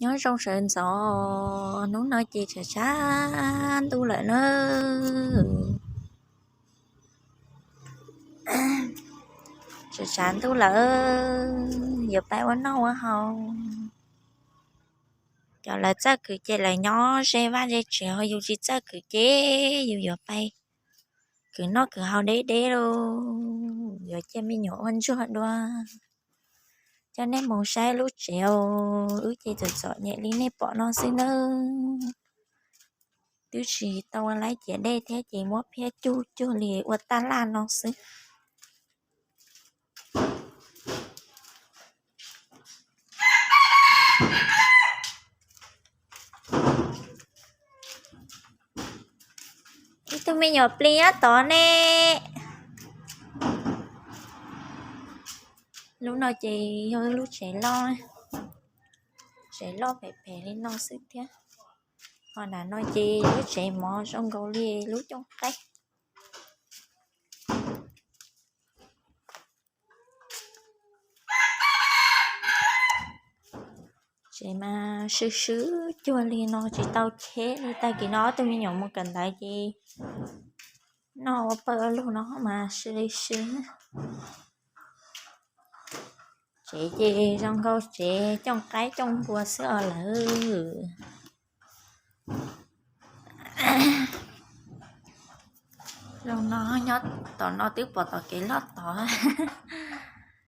Nyob zoo sawv ntxov, hnub no ces tshav tshav ntuj lawm na. Tshav tshav ntuj lawm, yuav pais ua noj ua haus. Cov lawv txawj kwv ces lawv nyob ze vaj ze tsev, ho yus tsis txawj kwv ces yus yuav pais kwv noj kwv haus deb deb lauj. Yuav cia me nyuam ua ntsuag dua. Coj nej mus saib lub tsev os, wb ces txom txom nyem li nej pom no xwb nawb. Twb tsis tau ua laib ciav dej thiab ces muab phiab cug cuag li ua taj laj no xwb. Ib tug me nyuam plis nyob tod ne. Lub no ces yog lub tsev loj, tsev loj phem phem li no xwb thiab. Ho nram no ces lub tsev mov zoo nkaus li lub cooj qaib. Tsev mas swb swb cuag li no tsis tau cheb li, tag kis no ob tug me nyuam mus kawm ntawv ces noj ua pawg ua lug no mas swb li swb. Tsev ces zoo nkaus tsev cooj qaib cooj npua xwb os lawm. Zoo no nyob tom no twb pom tom kev loj tod.